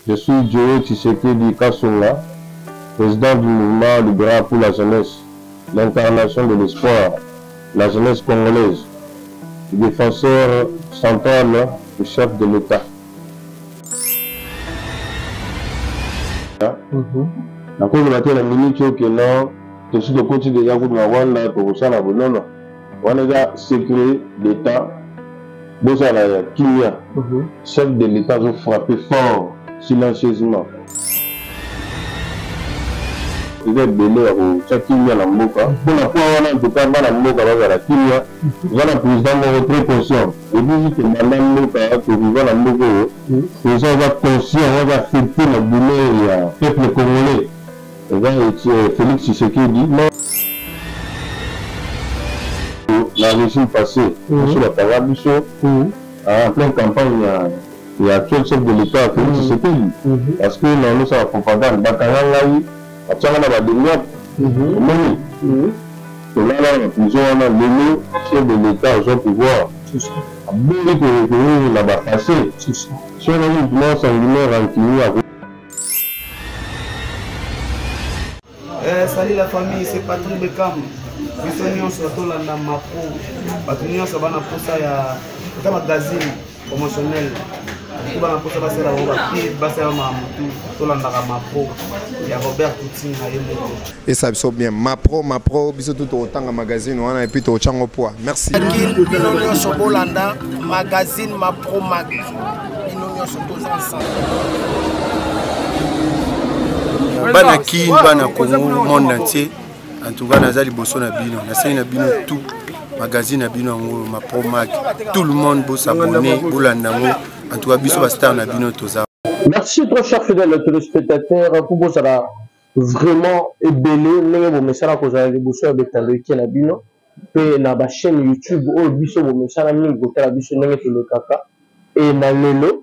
Je suis Joe Tshisekedi Kasonga, président du mouvement libéral pour la jeunesse, l'incarnation de l'espoir, la jeunesse congolaise, défenseur central du chef de l'État. Nakozela te na minute oyo ke non, tosi tokoti deja kutu na Rwanda, tokosala boye. Non, non, wana eza secret d'État. Bozala ya kimia. Chef de l'État azo frapper fort silencieusement. Eza ebele ya kotia kimia na mboka mpona po wana. En tout cas, bana mboka bazala kimia. Eza na président moko très conscient depuis juste banda mboka toviva na mboka oyo. Président aza conscient, aza affecté na douleur ya peuple congolais, eza Félix Tshisekedi. Na régime passé, biso bakanga biso en pleine campagne ya actuel chef de l'État Félix Tshisekedi, parce que naonosala propagande. Bakanga ngai, batianga na bademiap, omoni, tolala na prison wana. Lelo chef de l'État azwa pouvoir, aboyi korecourir na bapassé. Soki nazali mutu moko sanguinaire, rancunier. Salut la famille, c'est Patrick Beckham. Biso nyonso tolanda Mapro. Bato nyonso bana posa ya ata magazine promotionnel. To bana posa basala bango bapib, basala mamutu, tolandaka Mapro ya Robert Coutinho ye moko. Esa biso bien Mapro, Mapro, biso tu tokotanga magazine wana et puis tokotyango poids. Merci. Bino nyonso bolanda magazine Mapro Mag. Bino nyonso toza ensemble. Bana Kin, bana Congo, monde entier, en tout cas naza liboso na bino, nasengi na bino tout magazine na bino yango Mapro Mag. Tout le monde bosabone, bolanda yango. En tout cas biso bastar na bino toza. Merci, trop chers fidèles téléspectateurs, pour bozala vraiment ebele ndenge bomesana kozala liboso ya betando eke na bino mpe na bachaîne YouTube oyo biso bomesana mingi kotala biso ndenge tolekaka. E na lelo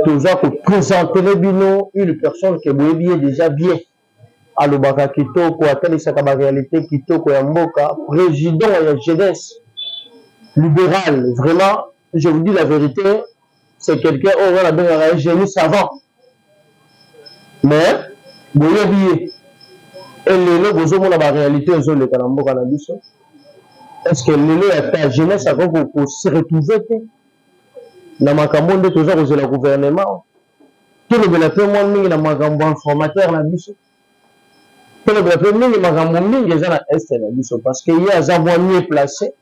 toza koprésenter bino une personne ke boyebi ye déjà bien, alobaka kitoko, atalisaka baréalité kitoko ya mboka, président ya jeunesse libérale. Vraiment, je vous dis la vérité, c'est quelqu'un oyo wana abengaka ye génie savant. Mais boyebi ye, e lelo bozomona baréalité ezoleka na mboka na biso. Est ce que lelo ya ta jeunesse akoki kose retrouver te na makambo nde toza kozela gouvernement? Tolobela mpe mwa mingi na makambo informateur na biso, tolobela mpe mingi makambo mingi eza na Est na biso, parce que ye aza mwa mieux placé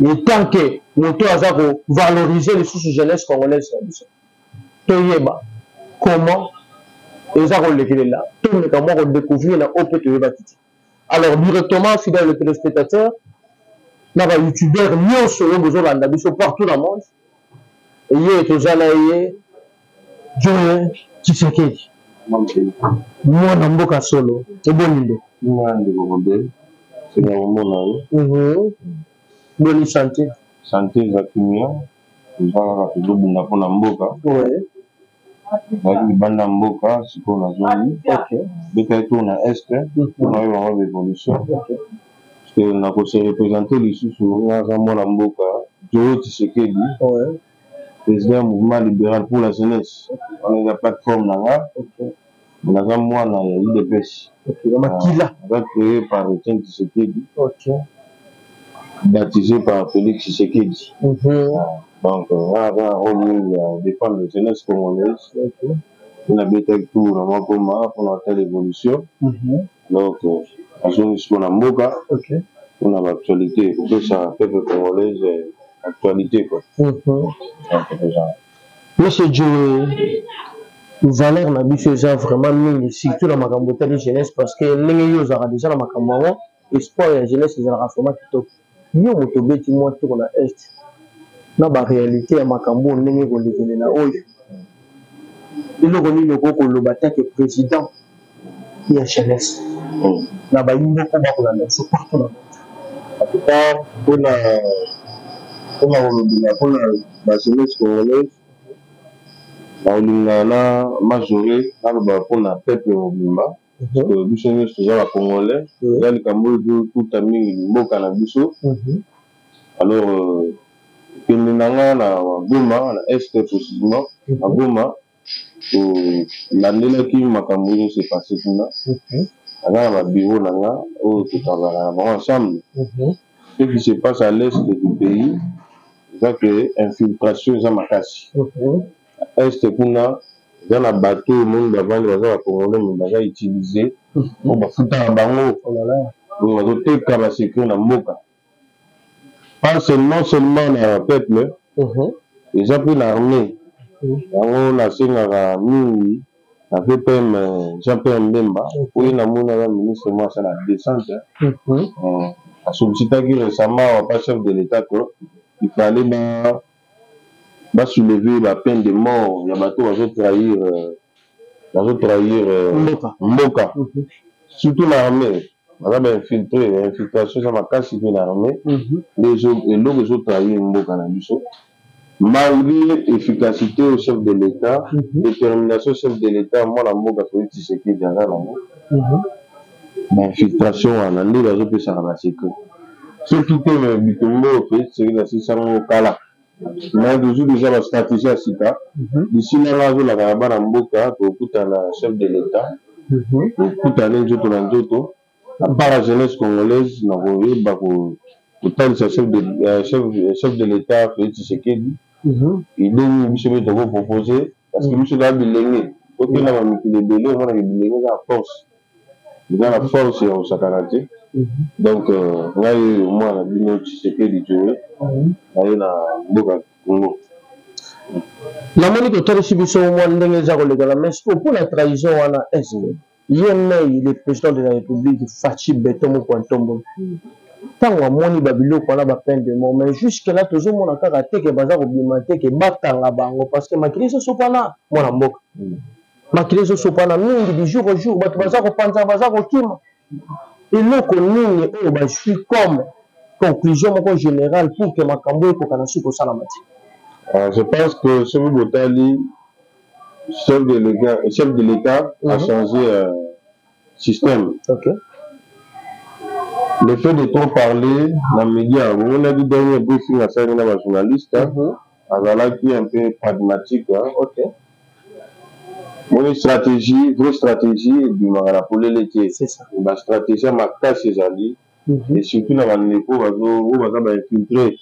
et tant que moto aza kovaloriser lisusu jeunesse congolaise na biso. Toyeba comment eza kolekelela, tomeka mwa kodécouvrir na oyo mpe toyebaki te. Alors directement, fidèle le téléspectateur na bayoutubeur nyonso oyo bozolanda biso partout na monde, ye toza na ye, Joe Tshisekedi, mwana mboka solo. Eboni nde? Ndeko Robert, senga komona yo. Boni santé? Santé eza kimia, toza kaka tozobunda mpona mboka. Nazalaki libanda mboka, sikoyo nazongi, betaki tour na Est mpona oyeba yango baévolution, parce que nakose représenter lisusu. Nga aza mwana mboka Joe Tshisekedi, président ya mouvement libéral pour la jeunesse. Wana eza plateforme na nga. Naza mwana ya UDPS. Makila. Naza créé par Etienne Tshisekedi, baptisé par Félix Tshisekedi. Donc nga aza na rôle mingi ya défendre la jeunesse congolaise. Mpe nabetaki tour na mwa Goma mpona kotala évolution. Donc nazongi sikoyo na mboka mpona baactualité, kopesa peuple congolaise actualité quoi. Donc eza Monsieur Joe, valeur na biso eza vraiment mingi, surtout na makambo etali jeunesse, parce que ndenge yo ozalaka déjà na makambo yango, espoir ya jeunesse ezalaka vraiment kitoko. Yo moto obeti mwa tour na Est na baréalité ya makambo oyo ndenge kolekelela oyo, eloko nini okoki koloba tant que président ya jeunesse na bayimoko bakolanda biso partout na monde? En tout cas, mpona kolobela mpona bajeunesse congolaise, nakolinga na majore naloba mpona peuple mobimba, parce que biso nyonso toza bacongolais. Eza likambo oyo ezotuta mingi mboka na biso. Alors Kende na nga na Goma, na Est précisément, na Goma, tolandelaki makambo oyo se passe kuna. Naza na babureau na nga oyo totravaillaka na bango ensemble. Ce qui se passe à l'est du pays eza ke infiltration eza makasi. Est kuna eza na bato oyo omoni bavandi, baza bacongolais, mais baza utilise po bafutaka bango, oyo bazoteka basecret na mboka. Pas non seulement na peuple, eza mpe na armée. Yango nasengaka mingi na VPM Jean Pierre Mbemba, oyo namoni aza ministre moko asala descente. Asollicitaki récemment papa chef de l'État que il fallait ba basoulever ba peine de mort ya bato bazotrahir mboka, surtout na armée. Baza bainfiltré, infiltration eza makasi mpe na armée. Nde eloko ezotrahir mboka na biso, malgré efficacité au chef de l'État, détermination chef de l'État, mwana mboka Félix Tshisekedi aza nango. Bainfiltration wana nde bazopesaka basecret. Soki te, me bitumba oyo Félix Tshisekedi asisango kala. Mais tozwi déjà bastratégie ya sika. D'ici nanga azolaka na bana mboka, tokutana na chef de l'État, tokutana nzoto na nzoto. À part la jeunesse congolaise, na koyeba kotalisa chef de l'État Félix Tshisekedi idée nini biso mpe tokopropose, parce que biso toza bilenge. Tokenda bamikili ebele, omonaka bilenge eza na force, eza na force ya kosakana te. Donc ngai oyo mwana bino Tshisekedi Joe, naye na mboka Congo. Namoni totalisi biso mwa ndenge eza kolekana, mais sikoyo mpona trahison wana, est ce ye mei le président de la République Fatshi Béton moko ntombo, ntango amoni babiloko wana, bapeine de mort, mais jusque là tozomona kaka te ke baza kobima te, ke bakanga bango, parce que makili ezosopana, mwana mboka, makili ezosopana mingi du jour au jour, bato baza kopanza, baza kokima. Eloko nini oyo bazwi comme conclusion moko générale pour que makambo ekoka na suki kosalama te? Je pense que soki botali, chef de l'État a changé système. Le fait de trop parler na média, bomonaki dernier briefing asalaki na bajournaliste, azalaki un peu pragmatique, hein. Moni stratégie, vraie stratégie ebimaka na polele te. Bastratégie ya makasi ezali, et surtout na bandeko oyo baza bainfiltré.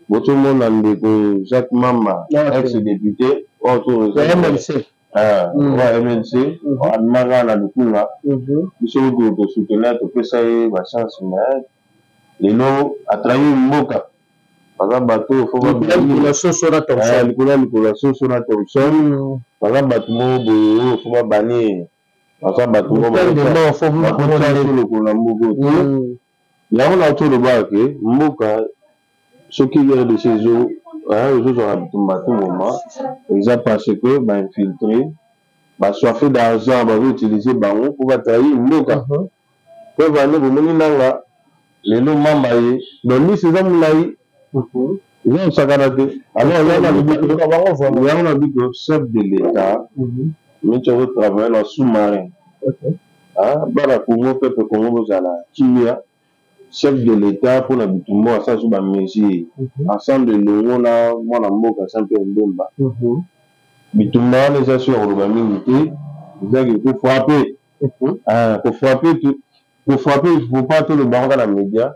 Bozomona ndeko Jacques Mamba, ex député oyo wa MLC, abimaka na Lukunga. Biso kutu tosoutenir, topesa ye bachance, mais lelo atrahir mboka. Baza bato likolo ya likolo ya soso na Thomson. Baza bato moko boye oyo faut babanie. Baza bato moko bakotia so lokolo na mboka te. Yango na tolobaka ke mboka, soki RDC ezozwaka bitumba tout moment, eza parce que bainfiltré, basoife d'argent, bazoutilize bango mpo batrahir mboka. Preuve ane, bomoni nanga lelo Mamba ye. Donc liste eza molai, eza kosakana te. Alors yango na biko chef de l'État neti azotravaille na sous-marin. Bana Congo, peuple Congo, bozala kimia. Chef de l'État mpona bitumba asala so bamesure ensemble elongo na mwana mboka Jean Pierre Mbemba. Bitumba wana eza so ya koloba mingi te, ezaki kofrappe, kofrappe, kofrappe. Faut pas toloba yango kaka na média.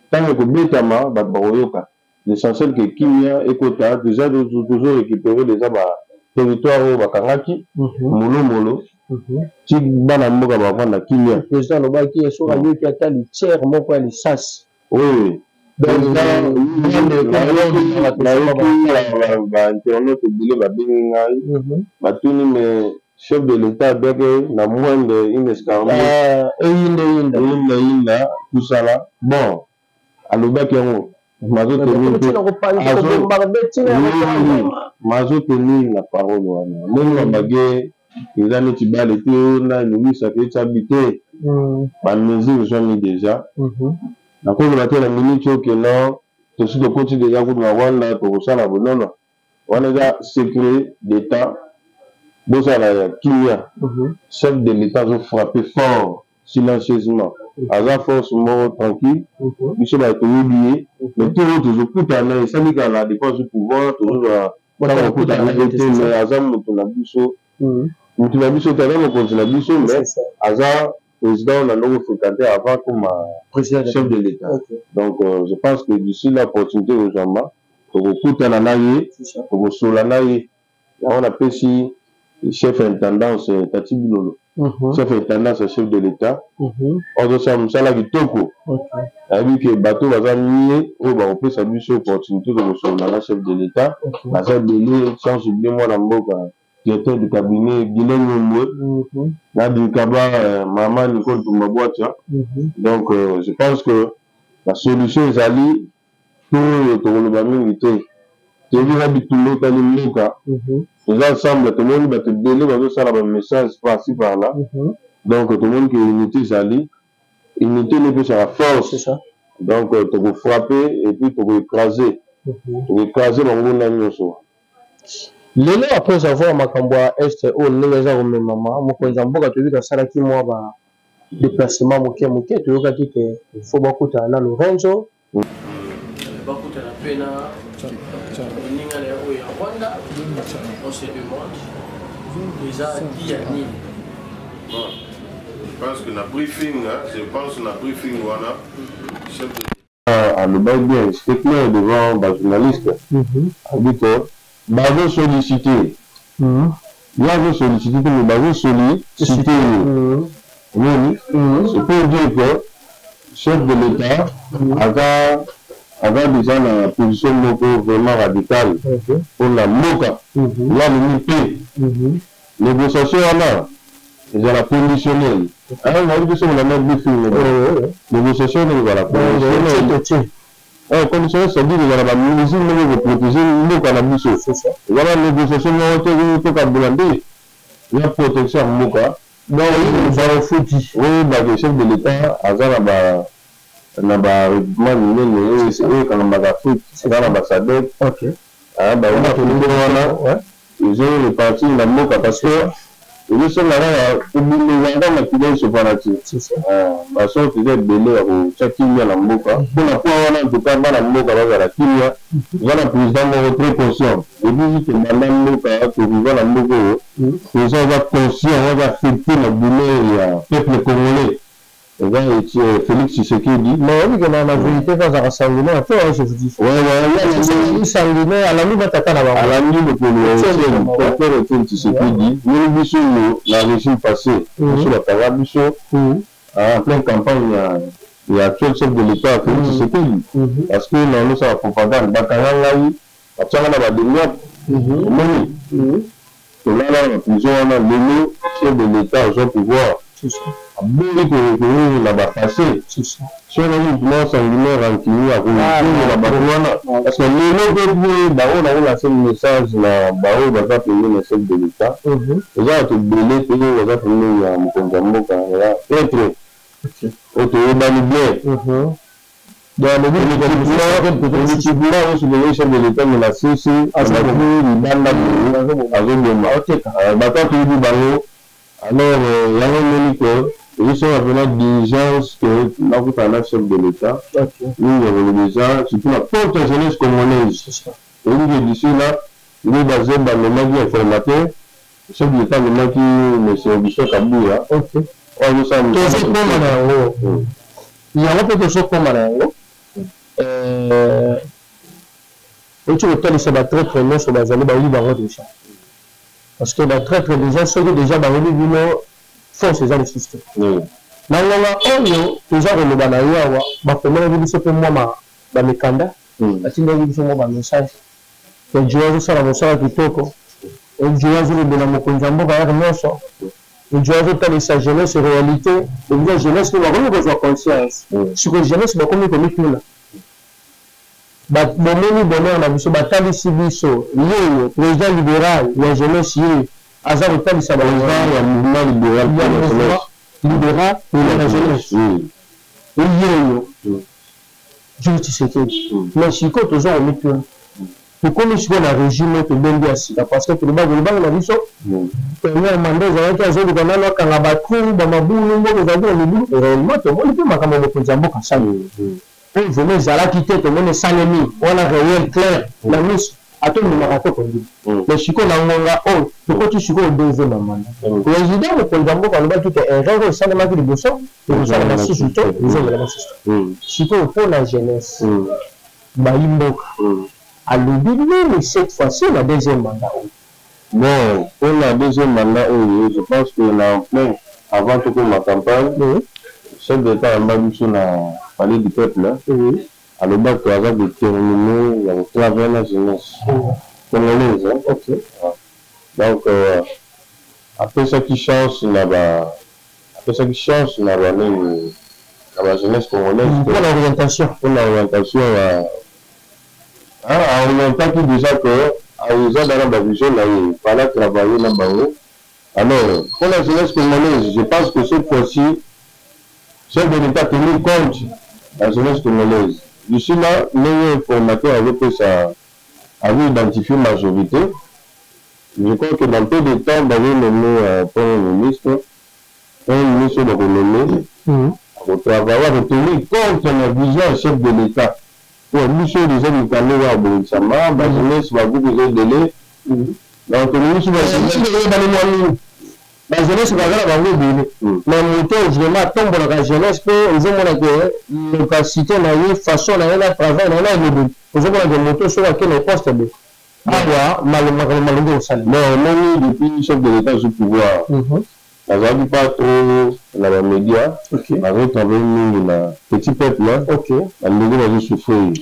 Ntango ekobetama, bato bakoyoka. L'essentiel ke kimia ekota. Déjà tozo récupérer déjà ba territoire oyo bakangaki molomolo, ti bana mboka bavanda kimia. Président alobaki soki ayoki ata litière moko ya lisasi. Oui, nayoki bainternet ebele babengi ngai, batuni: mais chef de l'État abiaki na moindre une escarmouche, eyinda eyinda, eyinda eyinda, tout ça là. Bon, alobaki yango, mazotenir na parole wana. Ndenge babage eza neti bale te oyo na elolisaka etyabi te. Bamesure ezwami déjà. Nakozala te na minute oyo ke non, tosi tokoti déjà kutu na Rwanda, tokosala bonono wana eza secret d'État. Bozala ya kimia, chef de l'État azofrappe fort. Silencieusement, aza force moko tranquille. Biso bato toyebi ye, mais tour oyo tozokutana na esali kaka na dépense du pouvoir, tozozwa ntango kokutana na ye te. Mais aza moto na biso, moto na biso te, aza mokonzi na biso, mais aza président na ndoko fréquenté avant comme chef de l'État. Donc je pense que d'ici là, opportunité kozwama, tokokutana na ye, tokosola na ye. Yango napesi chef intendance Tati Bilolo, chef intendance ya chef de l'État, azosala mosala kitoko. Nayebi ke bato baza mie oyo bakopesa biso opportunité tokosolola na chef de l'État, baza ebele, sans oublier mwana mboka directeur du cabinet Guilain Nyombwe na Dikaba, mama Nicole Tumba Bwacha. Donc je pense que la solution ezali to oyo tokoloba mingi te. Toyebi eza bitumba etali mboka, toza ensemble. Tomoni bato ebele bazosala bamessage par-ci par-là, donc tomoni ke unité ezali, unité nde epesaka force. Donc tokofrappe et puis tokoécrase, tokoécrase banguna nyonso. Lelo, après avoir makambo ya Est oyo ndenge eza komemama, mokonzi ya mboka toyebi asalaki mwa ba déplacement moke moke. Toyokaki ke faut bakutana na Lorenzo, bakutana mpe na moninga na ye oyo ya Rwanda. On se demande eza di ya nini? Bon, je pense que na briefing, hein, je pense na briefing wana, chef de alobaki bien, c'était clair devant bajournaliste. Alobi ke bazosollicite ye, azosollicite te, mais bazosollicite ye. Omoni, c'est pour dire que chef de l'État aza déjà na position moko vraiment radicale mpona mboka. Ye alingi mpe négociation wana ezala conditionnel. Nayebi te soki olanda briefing. Négociation wana ezala conditionnel. Conditionnel, c'est-à-dire ezala bamesure moko ekoprotege mboka na biso. Ezala négociation moko te tokabola nde ya protection ya mboka. Baofuti. Oyebaka chef de l'État aza na baregroupement minene oyo ekangambaka Afrique, aza na baSADC, baotolingo wana ezo repartir na mboka, parce que ezosenga kaka kobundezaka makila esopana ti basorte eza ebele ya kotya kimia na mboka. Mpona po wana, en tout cas, bana mboka bazala kimia. Eza na président moko très conscient depuis juste banda mboka toviva na mboka oyo. Président aza conscient, aza affecté na douleur ya peuple congolais, eza Félix Tshisekedi. Mais oyebi ke na vérité mpe azalaka sanguinaire te, je vous dis, sanguinaire, alandi batata na bango. Alandi lokolo ya docteur Etienne Tshisekedi. Moni biso oyo na régime passé, biso bakanga biso en pleine campagne ya actuel chef de l'État Félix Tshisekedi, parce que naolosala propagande, bakanga ngai, batianga na bademiap. Omoni, tolala na prison wana. Lelo chef de l'État azwa pouvoir, aboyi koyela baface. Soki motu sanguinaire, rancunier, akoyela bato wana, parce que lelo mpe bango nakolase message na baoyo baza pembeni na chef de l'État. Eza bato ebele mpe oyo baza pembeni ya mokonzi ya mboka ya traître oyo toyebani bien. Politiquement, osoutenir chef de l'État, mais na sisi azali libanda boye, azoboma bato, atoyebi bango. Alors yango emoni ke ezosala vraiment diligence ke nakutana na chef de l'État. Mingi ya koloba eza surtout na porte ya jeunesse congolaise. Oyebi ke d'ici là nde baze bamemaki informateur, chef de l'État amemaki monsieur Augustin Kabuya oyo azosala. Tozokoma na yango, yango mpe tozokoma na yango. Oti kotalisa batraître nyonso bazali, bayebi bango déjà, parce que batraître déjà, soki déjà bayebi bino, force eza lisusu te. Na ngonga oyo toza koloba na yo awa, bakomelaki biso mpe mwa bamikanda, batindaki biso mwa bamessage. Ejo azosala mosala kitoko, ejo azolobela mokonzi ya mboka yaka nyonso, ejo azotalisa jeunesse réalité. Eza jeunesse mpe bakomi kozwa conscience. Sikoyo jeunesse bakomi komituna: bomoni bonheur na biso, batalisi biso yeyo président libéral ya jeunesse, ye aza kotalisa président ya mouvement libéral libéral pour la jeunesse, yeyo Jules Tshisekedi. Mais sikoyo toza komituna. Tokomi sikoyo na regime oyo tobengi ya sika, parce que tolobaki lobaki na biso première mandat ezalaki azoluka nano akanga ba trou, ba mabulu, mboka ezalaki na mibulu. Réellement tomoni mpe makambo ya mokonzi ya mboka asali oyo vraiment ezalaki te, tomoni esalemi wana réel, clair na miso, ata ondimaka to kondima. Mais sikoyo na ngonga oyo tokoti sikoyo deuxième mandat, président mokonzi ya mboka alobaki ke erreur oyo esalemaki liboso ekosalama susu te, ezongela masusu te. Sikoyo mpo na jeunesse bayi mboka, alobi nini cette fois-ci na deuxième mandat oyo? Bon, mpona deuxième mandat oyo, je pense que na plein avant tokoma campagne, chef d'État ayamba biso na Palais du Peuple, alobaki aza déterminé ya kotravailler na jeunesse congolaise, hein. Donc apesaki chance na banini, na ba jeunesse congolaise. Mpona orientation. Mpona orientation ya aorientaki déjà que eza bana bavision na ye, fallait travailler na bango. Alors pour la jeunesse congolaise, je pense que cette fois-ci chef de l'État tenir compte la jeunesse congolaise. D'ici là, ndenge informateur azopesa, avait identifié majorité, je crois que dans peu de temps bazo nommer premier ministre. Premier ministre oyo bakonommer akotravailler, akotenir compte na vision ya chef de l'État. Po biso déjà mikanda oyo abongisama, bajeunesse, bagroupe eza ebele, donc tolingi biso Ebale mwa mingi, bajeunesse baza na bango ebele, mais moto oyo vraiment atombolaka jeunesse mpe ozomona ke capacité na ye, façon na ye na travail na ye na elobeli, ozomona ke moto soki akende poste be awa, makambo malongi kosala. Bon, omoni, depuis chef de l'État azwi pouvoir, nazalaki pas trop na bamédia, nazotravaille mingi na petit peuple, bandeko bazosouffrir.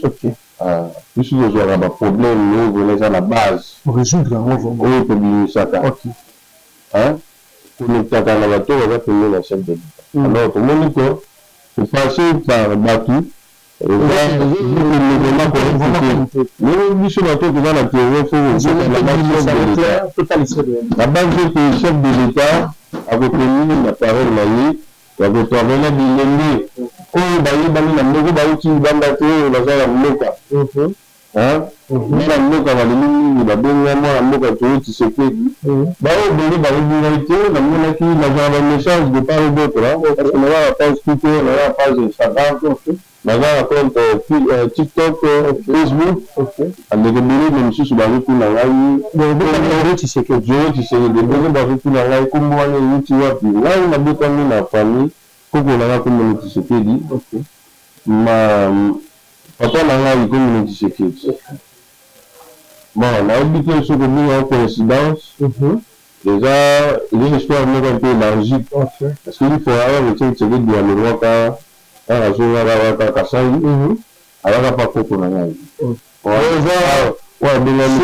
Biso tozwaka baproblème oyo vraiment eza na base, résoudre yango vraiment. Oyo tobimisaka, connectaka na bato oyo baza pembeni na chef de l'État. Alors tomoni ke kopasser par bato eza correct. Biso bato toza na terrain, faut na base ete chef de l'État akotenir na parole na ye ya kotravailler na bilenge oyo bayebani na moko, bauti libanda te, oyo baza ya mboka. Mwana mboka balingi mingi, babenga mwana mboka Joe Tshisekedi. Baoyo ebele bayebi ngai te, namonaki nazala bamessage de part et d'autre, parce que naza na page Twitter, naza na page Instagram, naza na compte TikTok, Facebook. Bandeko ebele na mosusu bazotuna ngai Joe Tshisekedi, ebele bazotuna ngai kombo wana euti wapi. Ngai nabotami na famille, koko na nga kombo Tshisekedi, ma papa na ngai kombo Tshisekedi. Bon, nayebi te soki obenga coïncidence, eza eza histoire moko un peu élargie, parce que une fois awa Etienne Tshisekedi alongwaka kaka, azongaka kaka Kasai, ayaka pa koko na ngai oyo abengami.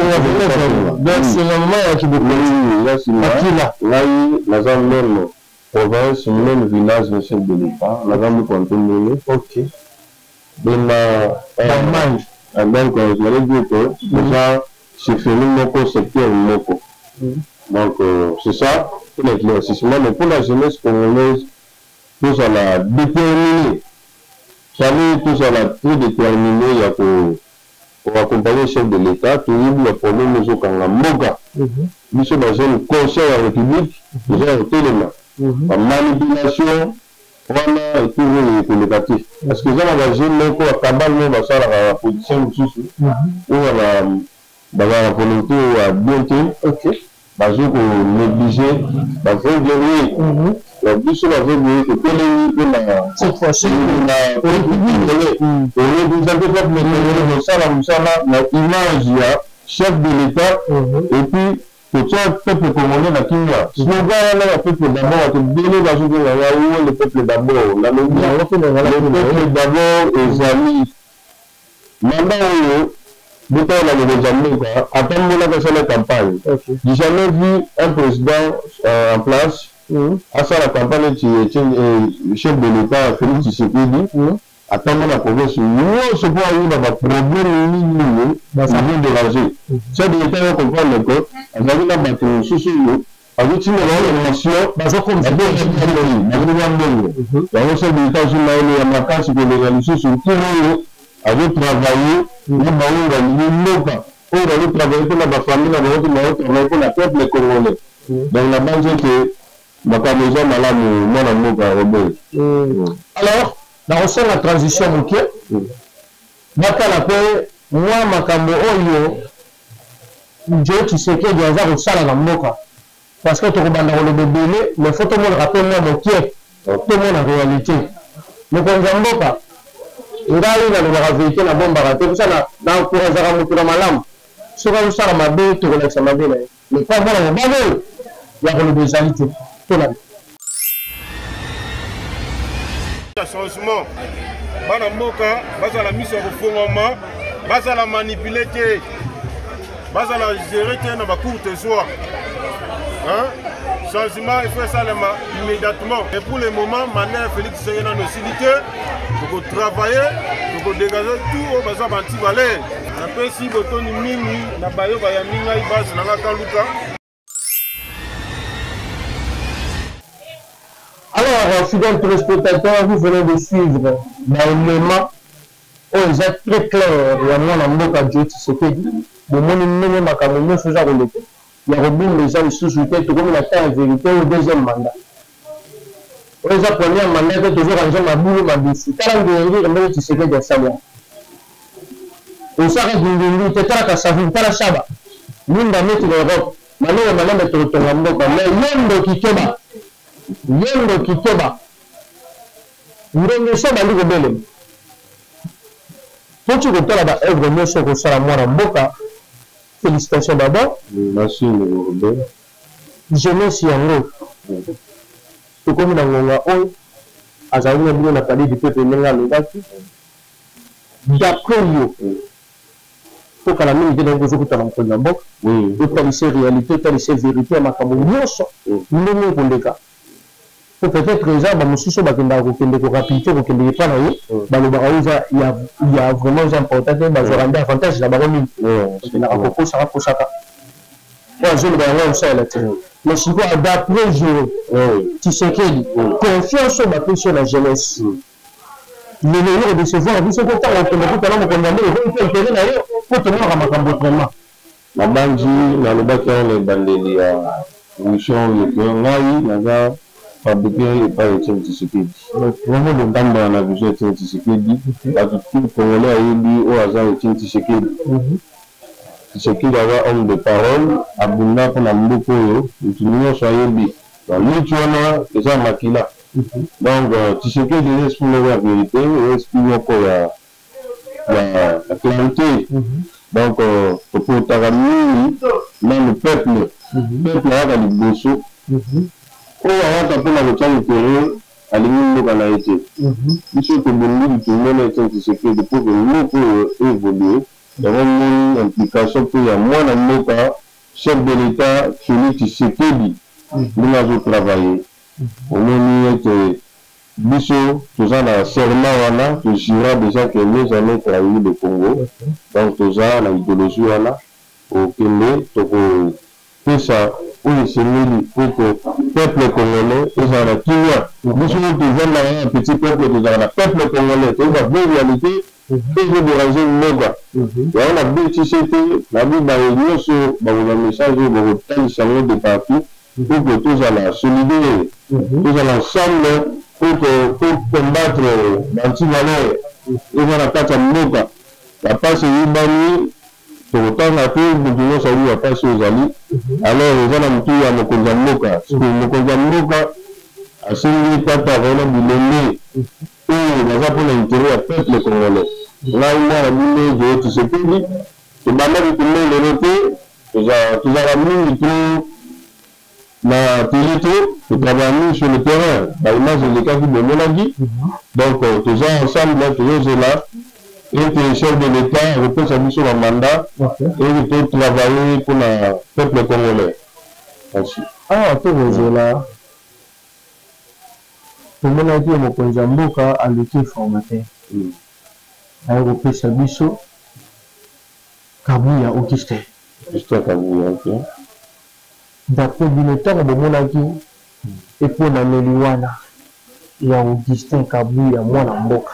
Mama ya Kibokila, ngai naza même province, même village na chef de l'État, naza moko Ntombele bena. Donc j'allais dire que déjà chefferie moko, secteur moko. Donc c'est ça pour l'éclaircissement. Mais pour la jeunesse congolaise, tozala déterminé, fallait tozala trop déterminé ya koaccompagner chef de l'État. Toyebi baproblème ezokanga mboka. Biso bajeune conscient ya République toza ya kotelema. Bamanipulation wana etour oyo ekoleka te, parce que eza na bajeune moko ya cabale moko basalaka, bapoliticien mosusu oyo bazala na volonté ya bien te, bazo konégliger bavrai guerrier ya biso. Bavrai guerrier totelemi mpona koreprésenter peuple congolais, kosala mosala na image ya chef de l'État et puis kotia peuple congolais na kimia. Slogan wana ya peuple d'abord, bato ebele bazobenga yango le peuple d'abord. Nalobi le peuple d'abord ezali mandat oyo. Botala mokonzi ya mboka atambolaka, asala campagne. J'ai jamais vu un président en place asala campagne neti chef de l'État Félix Tshisekedi. Atanga na province nyonso mpo ayeba baproblème nini bazodéranger chef de l'État. Yo comprendre que azalaki na bato mosusu oyo azotinda bango mission, bazoluka mbongo yango. Chef de l'État azwi mayele ya makasi koleka lisusu ntina oyo azotravailler na bango balingi mboka. Oyo bazo travailler mpona ba famille na bango te, bazo travailler mpona peuple congolais. Donc nabanzi ete makambo eza malamu, mwana mboka Robert. Alors nakosala transition moke, batala mpe mwa makambo oyo Joe Tshisekedi aza kosala na mboka, parce que tokobanda koloba ebele, mais faut tomonaka mpe mwa moke, tomona réalité. Mokonzi ya mboka, ngai nalobaka vérité, nabombaka te. Kusa na encourageaka moto na malamu. Soki azosala mabe, tokolakisa mabe na ye, mais pa mwana mobali oyo ya koloba ezali te. Tolanda. Changement, bana mboka bazala miso ya kofongwama, bazala manipule te, bazala géré te na bacourte joie. Hein? Changement il faut esalema immédiatement, et pour le moment mandat ya Félix Tshisekedi nano esili te. Tokotravaille, tokodégage tout oyo baza banti valeur. Napesi botoni mingi na bayo bayambi ngai, base na nga Kaluka. Alors, fidèles téléspectateurs, vous venez de suivre baélément oyo eza très clair ya mwana mboka Joe Tshisekedi. Bomoni ndenge makambo nyonso eza koleka, ya kobimba eza lisusu te. Tokomi na temps ya vérité. Oyo deuxième mandat, oyo eza première mandat te. Tozokanisa mabulu madusu. Tala ndenge ndenge Tshisekedi asali yango, osaka gungungu te. Tala Kasavubu, tala Shaba Linda neti na Europe. Malembe malembe tokotonga mboka. Mais yo ndoki, keba! Yo ndoki, keba! Ndenge so bandi kobelema, toti kotala baœuvre nyonso okosala, mwana mboka. Félicitation d'abord. Merci, Robert. Jeunesse yango tokomi na ngonga oyo azalaki na bino na Palais du Peuple, ndenge alobaki. D'après yo, po kala mingi te ndenge ozokutana mokonzi ya mboka, otalise réalité, otalise vérité ya makambo nyonso ndenge ekoleka, po peut-être eza bamosusu oyo bakendaka kokende korapide kokende epa na ye, balobaka oyo eza ya vraiment eza important te, bazwaka nde avantage na bango mingi, bakendaka kokosaka kosaka oyo azoloba yango akosalela te. Mais sikoyo, d'après Joe Tshisekedi, confiance oyo bapesi yo na jeunesse lelo, oyo kodecevoir biso te ntango okende kutana mokonzi ya mboka, ekomi mpe intérêt na yo, mpo tomonaka makambo vraiment? Nabanzi nalobaki yango na ebandeli ya émission oyo ke ngai naza fabriqué epai Etienne Tshisekedi, tambola na vision Etienne Tshisekedi. Bato tout congolais ayebi oyo aza Etienne Tshisekedi. Tshisekedi aza homme de parole, abunda mpona mboka oyo, motu nyonso ayebi luti wana eza makila. Donc Tshisekedi eza esprit moko ya vérité, eza esprit moko ya clarité. Donc topotaka mingi nanu peuple. Peuple ayaka liboso. Oyo ayaka mpona kotia intérêt, alingi mboka na ye te. Biso tobondi bitumba na Etienne Tshisekedi mpo ke mboka oyo évolue. Yango moni implication mpe ya mwana mboka, chef de l'État Félix Tshisekedi, ndenge azotravaille. Omoni ete biso toza na serment wana, tojura déjà que ne jamais trahir le Congo. Donc toza na idéologie wana, okende tokopesa oyo esengeli po que peuple congolais ezala na kimia. Biso oyo tovandaka ya petit peuple, tozalaka na peuple congolais, toyeba vraie réalité ezodérange mboka. Yango na betise te, nabi baye nyonso bakozwa message oyo, bakotalisa yango de partout pour que tozala solidaire, tozala ensemble pour que pour combattre banti-valeur eza na kati ya mboka. Bapasi eyebani, tokotanga te, moto nyonso ayebi bapasi oyo ezali. Alors eza na motu ya mokonzi ya mboka. Parce mokonzi ya mboka asengi tata azali na bilenge oyo baza mpona intérêt ya peuple congolais. Ngai mwana bino Joe Tshisekedi, tobandaki kombo lelo te, tozalaka mingi trop na télé te, totravaille mingi sur le terrain. Baimage elekaki, bomonaki. Donc toza ensemble, tozozela ete chef de l'État akopesa biso bamandat eke totravaille mpona peuple congolais. Merci. Awa tokozela, tomonaki ye mokonzi ya mboka aluki formateur, aye kopesa biso Kabuya Augustin. Augustin Kabuya, ok. D'après bino, ntango bomonaki eponameli wana ya Augustin Kabuya, mwana mboka.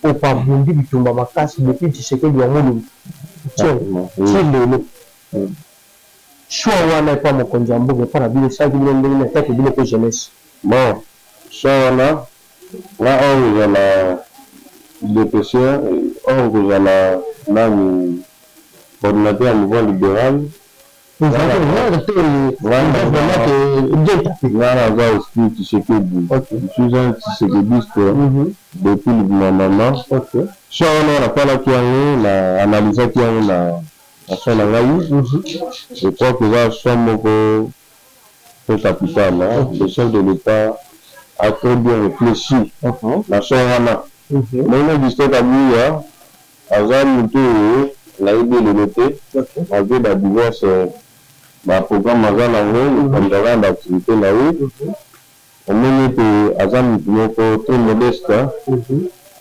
Oyo mpe abundi bitumba makasi depuis Tshisekedi wa Mulumba ti lelo. Choix wana epa mokonzi ya mboka epa na bino esalaki bino ndenge nini en tant que bino mpe jeunesse? Bon, choix wana nga or kozala udpsien, or kozala nani coordinateur ya mouvement liberal. Nga naza esprit Tshisekedi, je suis un Tshisekediste depuis libumu ya mama. Choix wana nasalaki yango, na analysaki yango na choix na ngai, je crois que eza choix moko très capital. Le chef de l'Etat a très bien reflechi na choix wana. Ndenge Augustin Kabuya aza mutu oyo nayebi ye lelo te, malgre ba diverses ba programmes aza nango, likambo aza na ba activites na ye, omoni ete aza mutu moko très modeste,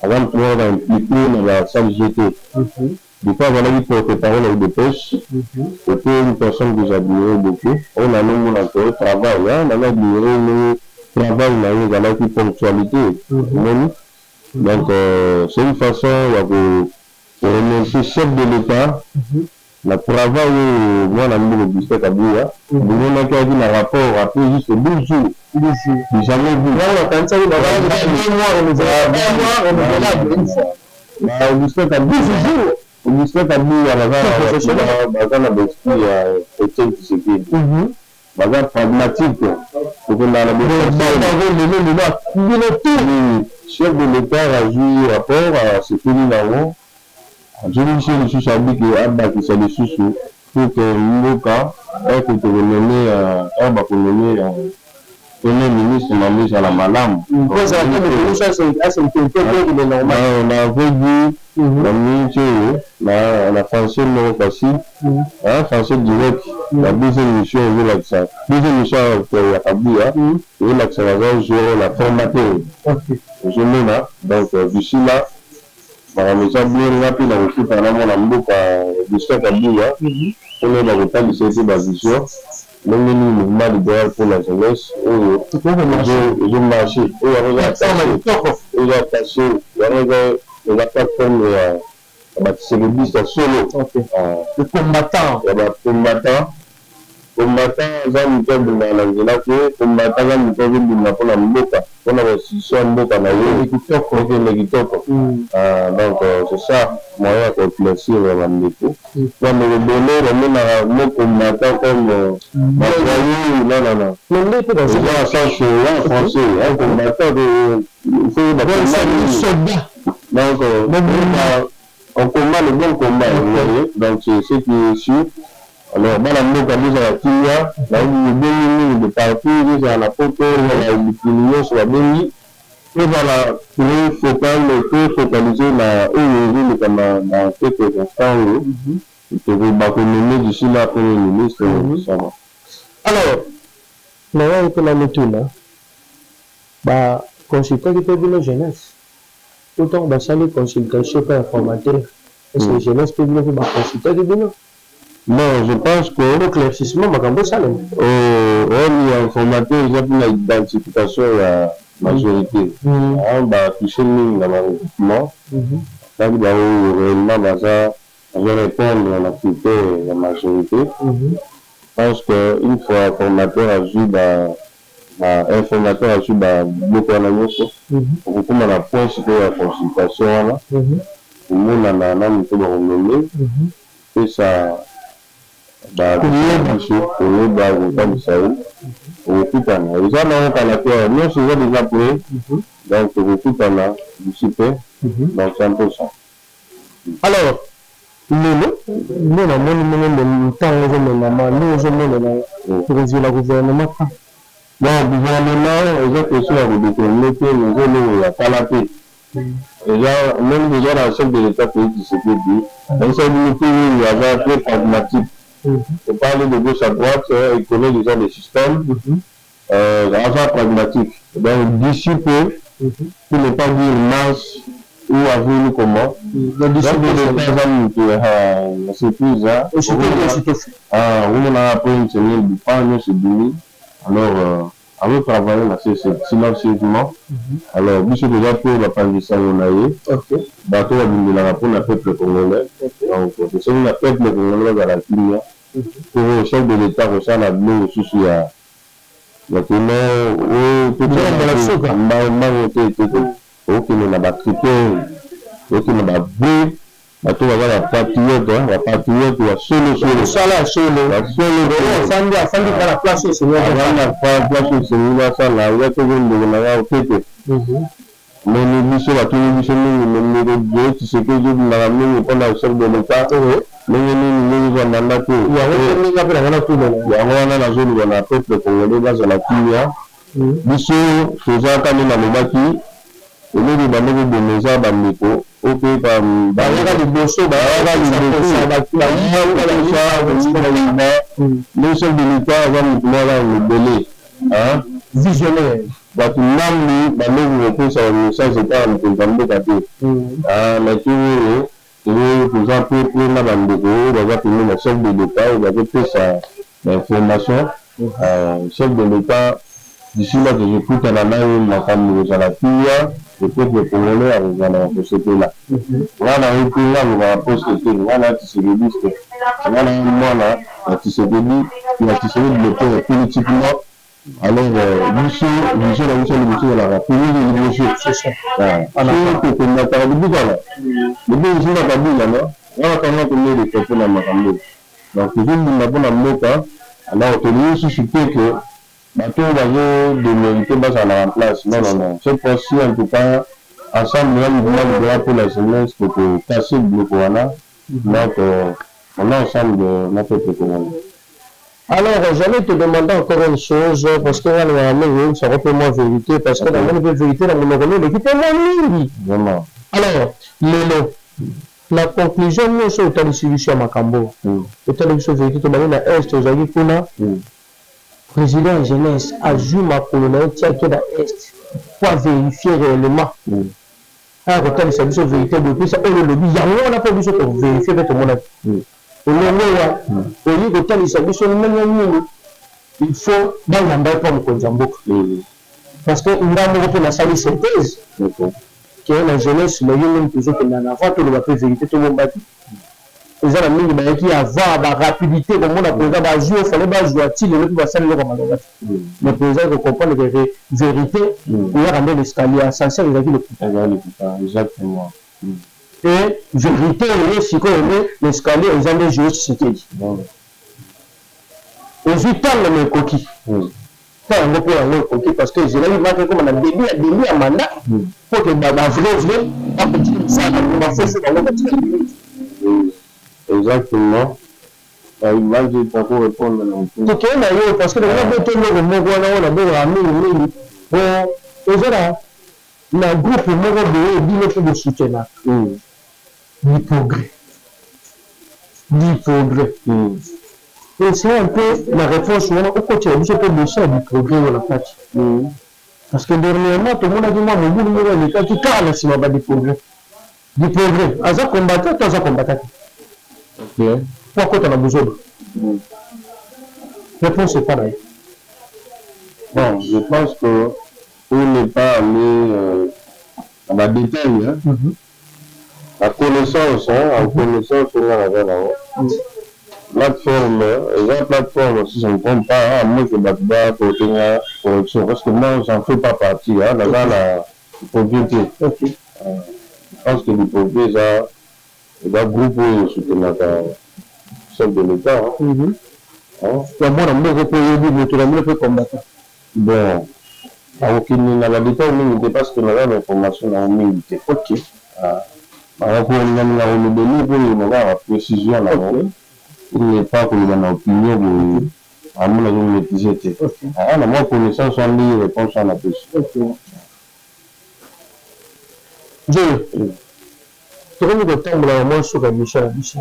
aza mutu moko aza implique na ba sales jeux te. Depuis azalaki porte parole ya udps, c'etait une personne que j'admirais beaucoup, oyo nazomona que travail, nazo admirer ye ndenge travail na ye ezalaki ponctualite, omoni. Donc c'est une façon ya ko remercier chef de l'Etat na travail oyo mwana mboka Augustin Kabuya bomonaki ayaki na rapport après juste 12 jours du jamais vu. Ba Augustin Kabuya, Augustin Kabuya baza na ba esprit ya Etienne Tshisekedi. Baza pragmatique tokendaka na bino. Chef de l'Etat azui rapport asepeli nango azongisi ye lisusu alobi ke abakisa lisusu pour que mboka heure toko nommer heure bako nommer premier ministre mambo ezala malamu. Na vrai dire na minute oyo na français moko kasi français direct na deuxième mission ezolakisa deuxième mission ya Kabuya ezolakisa naza joueur na formateur ozomona donc d'ici là makambo eza bien nga mpe nakokutana na mwana mboka Gustin Kabuya mpo nayeba kotalisa ye mpe ba vision ndenge nini mouvement liberal pour la jeunesse oyo ezo marche oyo yango eza attache yango eza plateforme ya ba tshisekediste ya solo ya ba combattant. Combattant aza mutu abundaka na nzela te, combattant aza mutu azo bunda pona mboka, pona ba institution ya mboka na ye ekende kitoko. Donc c'est ça moyen ya ko eclaircir ba ndeko. Ba ndeko ebele ba monaka mot combattant comme ba voyous, non non non. Eza na sens en français, un combattant il faut oyeba combat nini. Donc on combat le bon combat, donc c'est ce qui est sur. Alors bana mboka bozala kimia, nayebi bobengi mingi de partout, ezala na poto, ezala mikili nyonso babengi, tozala très focal, très focalise na oyo ezoleka na quelques instants oyo, toko bako nommer d'ici là premier ministre, ça va. Alors, nayaki mpe namituna, ba consultaki mpe bino jeunesse? Po tango basali consultation epai ya formateur, est ce que jeunesse mpe bino mpe ba consultaki bino? Bon, je pense que Po eclaircissement makambo esalema. Role ya informateur eza pona identification ya majorite. Ba touche mingi na ba regroupement, batali ba oyo reellement baza bazo repondre na critère ya majorite. Je pense que une fois formateur azui ba ba informateur azui ba biloko wana nionso, okokoma na point sikoyo ya consultation wana, komonana na moto bako nommer. Pesa ba biso koyeba kotalisa yo okokutana eza nango kala te awa nionso eza dejà pret donc tokokutana d'ici peu donc c'est un peu ça. Alors lelo nde namoni ndenge ntango ezomemama ndenge ozomonela tokozela gouvernement quand? Bon gouvernement eza question ya ko determiner te mais eza eloko ya kala te. Eza omoni dejà na chef de l'etat Felix Tshisekedi ayebisaki bino te oyo aza très pragmatique faut pas aller de gauche à droite il connait dejà le système aza pragmatique donc d'ici peu pour ne pas dire mars ou avril ou comment chef de l'etat aza mutu ya surprise omonaka après une semaine bupa nionso ebimi alors. Azo travailler na sese silencieusement. Alors biso toza mpe bapanzi sango na ye, bato babundelaka mpona peuple congolais. Donc tosengi na peuple congolais bazala kimia po chef de l'État kosala biloko mosusu ya bakeno mbango te te, okende na bacritère, okende na bavrai bato baza bapatriote, bapatriote ya solo solo. Mosala ya solo. Ya solo. Afandi, afandi kaka na place oyo. Afandi na place oyo esengeli basala. Eza toko ndeko na nga tete moni biso batuni biso mingi, ndeko Joe Tshisekedi ezobimaka mingi mpona chef de l'État, ndenge nini, ndenge ezwa mandat te. Yango ndenge mpe nanga natuna. Yango wana nazoluka na peuple congolais bazala kimia. Biso tozalaka nde nalobaki eloko ebandi koboma eza bandeko oyo mpe bayaka liboso. Bayaka liboso nde chef de l'État aza motu moko aza mobele visionnaire. Bato ndambu bandeko kopesa bamessage epai ya mokonzi ya mboka te. Na tini oyo toza mpe mpe na bandeko oyo baza pembeni na chef de l'État oyo bazopesa bainformation chef de l'État. D'ici là tozokutana na ye, makambo kozala kimia, le peuple congolais akozala na kosepela. Nga na ye mpe nga alobaka poste te, nga na tshisekediste, nga na ye mwana ya Tshisekedi, ya Tshisekedi le père politiquement. Alors biso vision na biso liboso ezalaka toujours liboso so tokombataka kobukana liboso esinga Kabila no nga nakanga komedeka mpona makambo. Donc tozobunda mpona mboka. Alors tolingi lisusu te ke bato oyo bazodémérite bazala na place. Non, non, non, cette fois-ci en tout cas, ensemble na mouvement libéral pour la jeunesse, tokokase biloko wana. Donc on est ensemble na peuple congolais. Alors, j'allais te demander encore une chose, parce que là, nous ça refait moins vérité, parce que dans la vérité, dans mon l'équipe est moins mingi. Vraiment. Alors, lelo, la conclusion, nous sommes au distribution makambo. Au distribution vérité, tu na Est, ozali kuna, président ya jeunesse, azwi makolo na ye tiaki na Est, pour vérifier réellement. Aya kotalisa biso vérité boye, pesa oyo olobi yango wana mpo biso tovérifie mpe tomonaki olongo wa oyi kotalisa biso ndenge nini il faut bayamba ye mpo mokonzi ya mboka, parce que nga moko mpe nasali synthèse ke na jeunesse na ye mingi tozokenda na avant. Toloba mpe vérité, tobombaki eza na mingi bayaki avant barapidité komona président bazwi ofale bazwa ti lelo mpe basali eloko maloba te. Mais président kocomprendre que vérité eyaka nde l'escalier, ascenseur ezalaki lokuta. Exactement. Et vérité oyo sikoyo nde l'escalier eza nde Joe Tshisekedi. Ozwi ntango na ekoki ntango yango mpo yango ekoki, parce que ezelaki maka ekoma na début ya début ya mandat po ke bavrai vrai bakontinue kosala, bafaux bango batika. Exactement. Là, je vais répondre na Tokei na yo, parce que nakoki bete eloko moko wana oyo nabengaka mingimingi po eza na groupe moko boye bino mpe bosoutenaka, du progrès, du progrès. Et c'est un peu la réponse wana okotela biso mpe dossier ya du progrès oyo na kati, parce que dernièrement tomonaki mwa mobulu moko elekaki kaka na nsima ba du progrès. Du progrès aza combattant to aza combattant te po akota na bozoba? Réponse epa na ye. Bon, je pense que pour ne pas aller dans la détail, hein, la connaissance, hein, en connaissance, on a la plateforme, eza plateforme, si je ne me trompe pas, hein, moi je bato ba kotenga correction, parce que moi j'en fais pas partie, hein, naza na propriété. Je pense que le eza eza groupe oyo esoutenaka chef de l'État, hein. Ya mwana moko mpe oyebi moto na bino mpe combattant. Bon, akokende na badétail mingi te parce que naza na information nango mingi te. Nakolingalinga kolobeli mpo oyo naza na précision nango, il n'est pas koloba na opinion boye amona azomaîtrise te. Na mwa connaissance wana ndenge réponse wana napesi. Nzoyo tokomi kotambola na mwa suka émission na biso.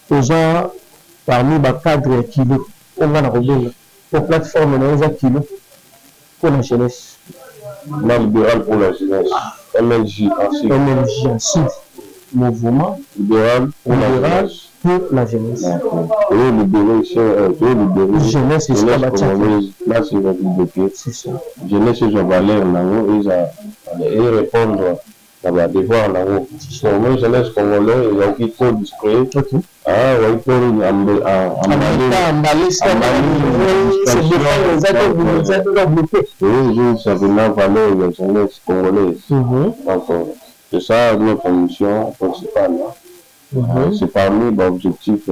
Toza parmi bacadre ya kilo oyo nga na kobenga po plateforme na yo eza kilo mpo na jeunesse. Na libéral pour la jeunesse, MLJ ainsi. MLJ ainsi. Mouvement libéral pour la libéral jeunesse. Pour la jeunesse. Toyolibere toyolibere jeunesse esika batiaka congolaise, place ezali bloqué. C'est ça. Jeunesse ezwa valeur nango, eza erépondre na badevoir nango. Moi, jeunesse congolais ezalaki trop distrait, ezalaki trop emballé, ezozisa vraiment valeur ya jeunesse congolaise. Donc c'est ça notre mission principale, hein. C'est parmi baobjectif,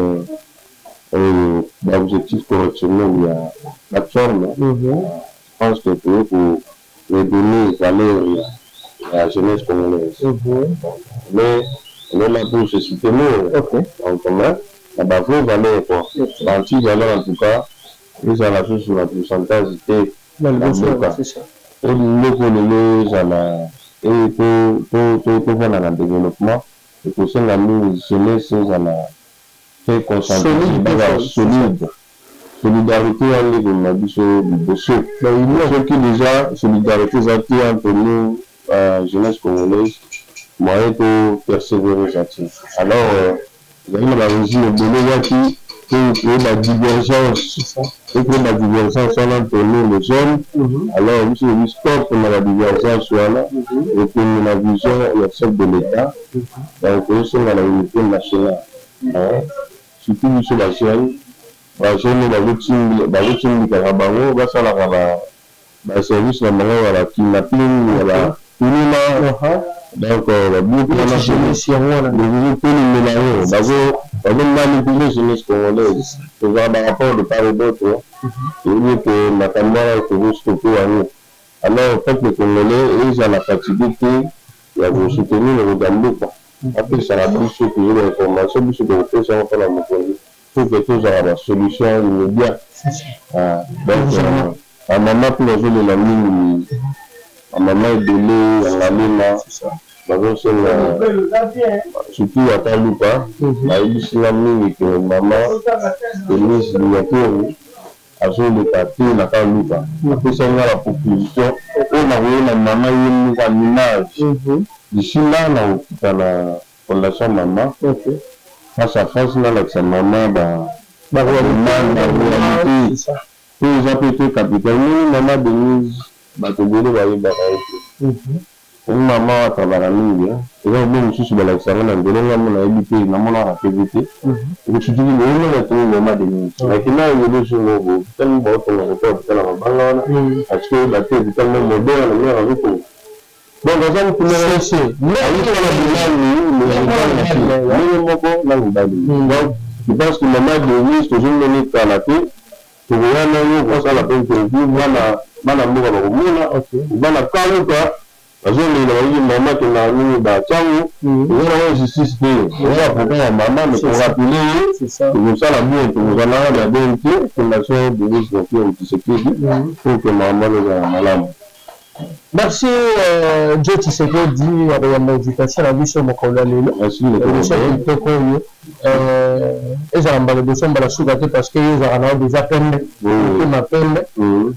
baobjectif correctionnel ya plateforme. Je pense que toye ko redonner valeur ya la jeunesse congolaise. Mais on est là pour se soutenir. Donc, on a la vraie valeur, quoi. L'anti-valeur, en tout cas, ezala susu na pourcentage te na mboka. Eloko lelo ezala tovanda na développement, ekosenga mingi jeunesse ezala très concentré, bazala solide. Solidarité wana ekomema biso liboso. Soki déjà solidarité eza te entre nous, jeunesse congolaise, moyen to persévérer eza te. Alors ezali na barégime ebele ezaki créer badivergence, ecréer badivergence wana entre nous les jeunes. Alors biso ebi stop na badivergence wana, ekende na vision ya chef de l'État. Donc ozosenga na unité nationale, surtout biso bajeune. Bajeune bazotindikaka bango, basalaka baservice na bango ya bakidnapping, ya bakuluna. Donc babuki wana tolimela yango, bazomanipuler jeunesse congolaise. Tozala barapport de part et d'autre, toyebi ete makambo wana tokostope yango. Alors peuple congolais ezala fatigue te ya kosoutenir mokonzi ya mboka. Apesaka biso toujours bainformation, biso tokopesa yango mpona mokonzi pour que tozala basolution immédiat. Donc bamama mpe bazolela mingi, bamama ebele ya Ngalema bazosenga, surtout ata luka bayebisinga mingi ke mama Denise Nyakeru azoleka te na Kaluka. Apesaki nga na proposition oyo nakoyena mama ye moko en image. D'ici là, nakokita na fondation mama face à face, nalakisa mama baréalité po eza mpe te capital mingi. Mama Denise, bato ebele bayebaka ye te. Oyo mama atravaillaka mingi, eza obe mosusu balakisanga na nzela, nga mo nayebi te, namonaka tv te. Ekosutiki boyemaka tongo mama Denise nakenda ebele songo hôpital mo baotonga koto hôpital ya mabanga wana, parce que oyeba te hôpital mo moderne mare azotonga. Donc aza motuayikala bilani ndenge moko na mibali. Donc je pense que mama Denise tozomoni kala te, tokoya na yo kosala mpe interview. Bana mboka bakomona, bana Kaluka bazolela, bayoki mama tongaka nini batiango. Eza nango justice te, eza propos ya mama, mais korappeler ye tokosala bien. Tokozala na BNT, fondation Denise Nyakeru Tshisekedi, pour que mama ezala malamu. Merci Joe Tshisekedi ya koyamba invitation na biso mokolo ya lelo. Émission kitoko oyo ezala mbala liboso, mbala suka te, parce que yo ezalaka na yo déjà pembe, motema pembe.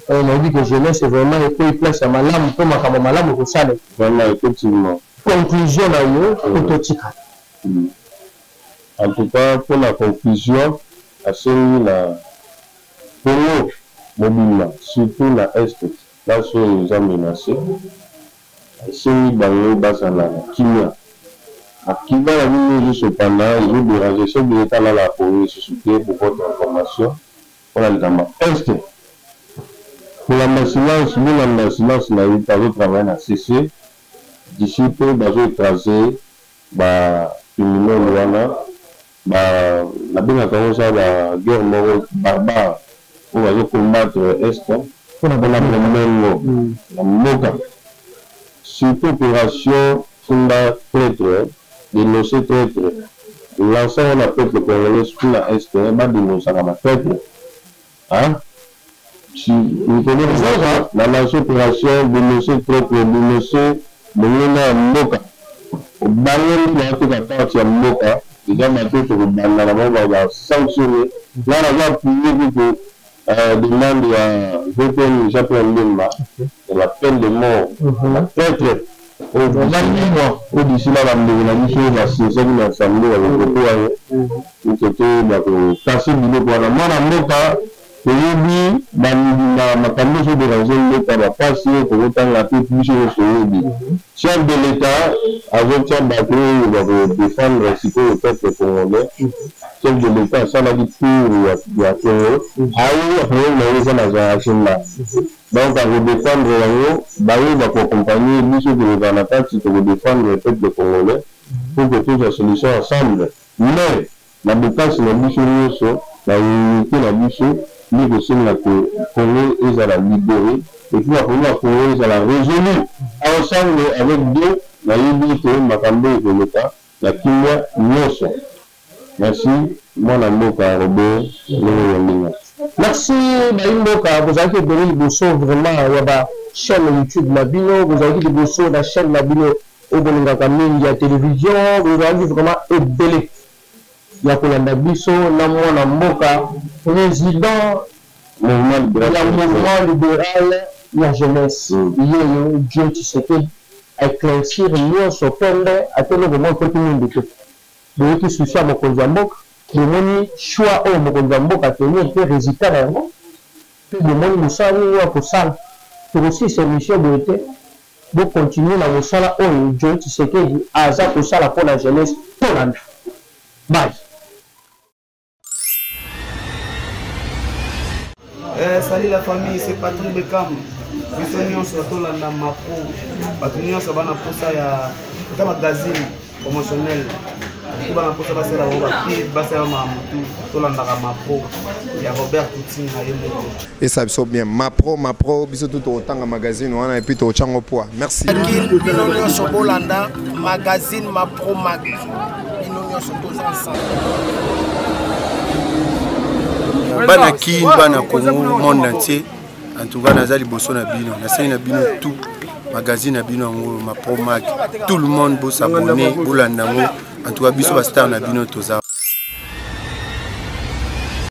Nayebi ke jeunesse vraiment ekoyi place ya malamu mpo makambo malamu kosalema. Vraiment, effectivement. Conclusion na yo po totika. En tout cas, mpona conclusion, asengi na Congo mobimba, surtout na Est, place oyo eza menacé, esengi bango bazala na kimia. Akima na bino ezosopana, ezodéranger chef de l'État alala akoki lisusu te. Pour votre information, mpona likambo Est, kolanda silence, bolanda silence na ye, azotravaille na cc d'ici mpe bazoécraser bacriminel wana. Nabengaka yango eza baguerre moko barbare oyo bazocombattre Est mpona bomengo na mboka, surtout opération funda traître, dénoncer traître, lancer wana peuple congolais, surtout na Est, badénonçaka batraître. Na lancer opération dénoncer traître, dénoncer monguna ya mboka, bango nde baoteka parti ya mboka. Eza bato tokobanda na bango, basanctionne. Nga naza appuye kutu demande ya VPN Jean Pierre Bemba ya la peine de mort, la traître. Oyo d'ici là bandeko na biso oyo basiezaki na assemblée bakokoto yango oke toyeba kokase biloko wana. Mwana mboka toyebi makambo nyonso oderange mboka, bapasi oyo tokotanga te, biso nyonso toyebi. Chef de l'État azotia bato oyo bakodefendre sikoyo peuple congolais. Chef de l'État asalaki tour ya Congo, ayebi baproblème na ye eza na Zaachimba, donc akodefendre yango. Baye bakoaccompagne biso, tokozala na kati, tokodefendre peuple congolais pour que tozwa solution ensemble. Mais na bokasi na biso nyonso, na unité na biso, nde kosenga ke Congo ezala libéré et puis baproblème ya Congo ezala résolu ensemble avec Dieu. Nayebi ete makambo oyo ekoleka na kimia nyonso. Merci mwana mboka Robert ndenge oyambi nga. Merci bayi mboka, bozalaki ebele liboso vraiment ya ba chaine YouTube na bino, bozalaki liboso na chaine na bino oyo bolingaka mingi ya television, bozalaki vraiment ebele ya kolanda biso na mwana mboka president ya mouvement liberal ya jeunesse yeyo Joe Tshisekedi a eclaircir nionso pembe ata eloko moko ekoti mwindu te. Boyoki souci ya mokonzi ya mboka, bomoni choix oyo mokonzi ya mboka a tenir mpe resultat na yango, mpe bomoni mosala nini oyo akosala. Tokosilisa emission boye te, bo continuer na mosala oyo Joe Tshisekedi aza kosala mpo na jeunesse. Tolanda. Bye. Eh, salut la famille, c'est Patrick Beckham. Biso nyonso tolanda Mapro. Bato nyonso bana posa ya ata magazine promotionnel. Bato bana posa basala bango bapib, basala mamutu, tolandaka Mapro ya Robert Kutinga ye moko. Esa biso bien Mapro, Mapro, biso tout tokotanga magazine wana et puis tokotya yango poids. Merci. Bino nyonso bolanda magazine Mapro Mag. Bino nyonso toza ensemble. Bana Kin, bana Congo, monde entier, en tout cas naza liboso na bino, nasengi na bino tout magazine na bino yango Mapro Mag, tout le monde bosabonne, bolanda yango. En tout cas biso bastar na bino toza.